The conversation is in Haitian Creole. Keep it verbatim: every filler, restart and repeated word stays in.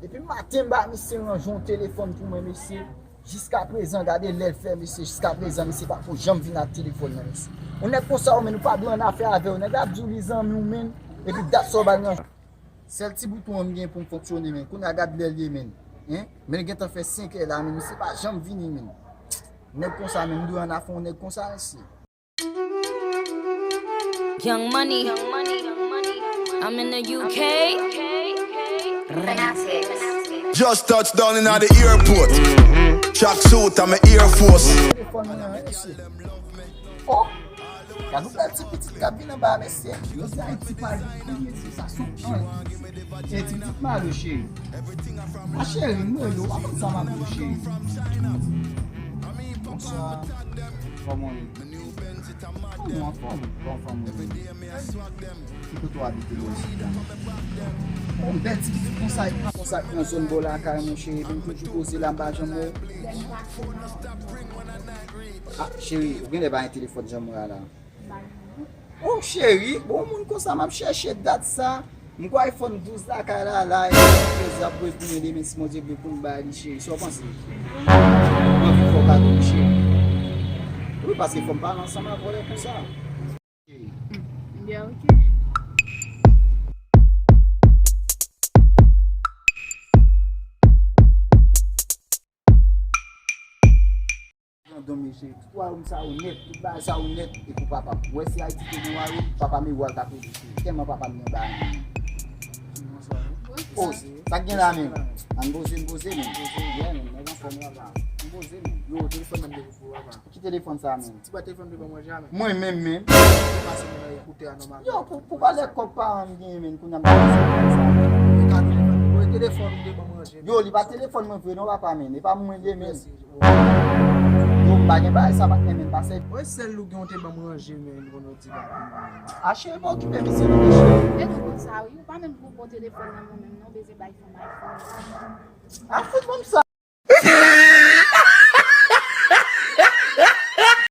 Depi maten m ba misye ranje yon telefòn pou mwen, mesye. Jiska prezan, gade lè l fè, mesye. Jiska prezan, misye pa ko janm vin ak telefòn nan, mesye. Yon nèg konsa, ou menm, ou pa dwe annafè avè l. Nèg la ap di w li zanmi w, menm. Epi dat sa w ba l nan. Sèl ti bouton an m gen pou m fonksyone, menm. Kounye a gad lè l ye, menm. Hein? Men l gentan fè senk è la, menm. Misye pa janm vini, menm. Nèg konsa, menm, m dwe annafè yon nèg konsa, mesye. Young Money. I'm in the U K. Just touch down in the airport. Track suit and my Air Force. Telefòn mwen an, mesye. Oh! Gad yon bèl ti pitit k ap vin anba, mesye. Yo di Ayiti pa vin, mesye, sa se yon anj. E ti pitit malo, cheri. A cheri, m rele w, w ap konn sa m ap di w, cheri. Bonswa. Kòman w ye? Kòman w anfòm? Kòman fanmi w ye? Ki kote w abite la isit la? Yon bèl ti pitit konsa, konsa k nan zòn bò lakay mwen, cheri, epi m toujou poze la, m pa janm wè w. Ah, cheri, ou genlè pa gen telefòn janm wè a la. Oh, cheri, bon, moun konsa m ap chèche dat sa. M kwè iPhone douz lakay la, la, e trèz ap retounen demen, si Bondye vle, pou m bay li, cheri. Sa w panse? M anvi fè w kado li, cheri. Wi, paske fò m pale ansanm avè w lè konsa. Cheri. Byen, ok. Jan dòmi, cheri. Tout wayòm sa yo nèt, tout bagay sa yo nèt, e pou papa m. Ou wè si Ayiti te gen wayòm, papa m e wa l t ap rele, cheri. Tèlman papa m gen bagay nan men. Oh, sa k gen la menm? Ann poze, m poze menm. Yeah, menm, nèg anfòm la. M poze menm. Yo, telefòn nan m depi pou papa. Ki telefòn sa menm? Ti bwa telefòn de ban manje a menm. Mwen menm menm. Pase mwen nan ekoutè a nòmal. Yo, pou, pou valè kòb paran m genyen menm, kounye a m pa pase kòb sa. Yo ka telefòn. Mwen telefòn de ban manje. Yo, li pa telefòn mwen vre non papa menm. E pa mwen li ye menm. Yo, m pa gen bagay sa patnè menm, pa sèvi. Mwen sèl ou gen w te ban manje menm, konnen w di la. A cheri, pa okipe misye non, mesye. E nou konn sa wi, ou pa menm pou pran telefòn nan mwen menm non, bezwen bay fanm iPhone. A fout ban m sa.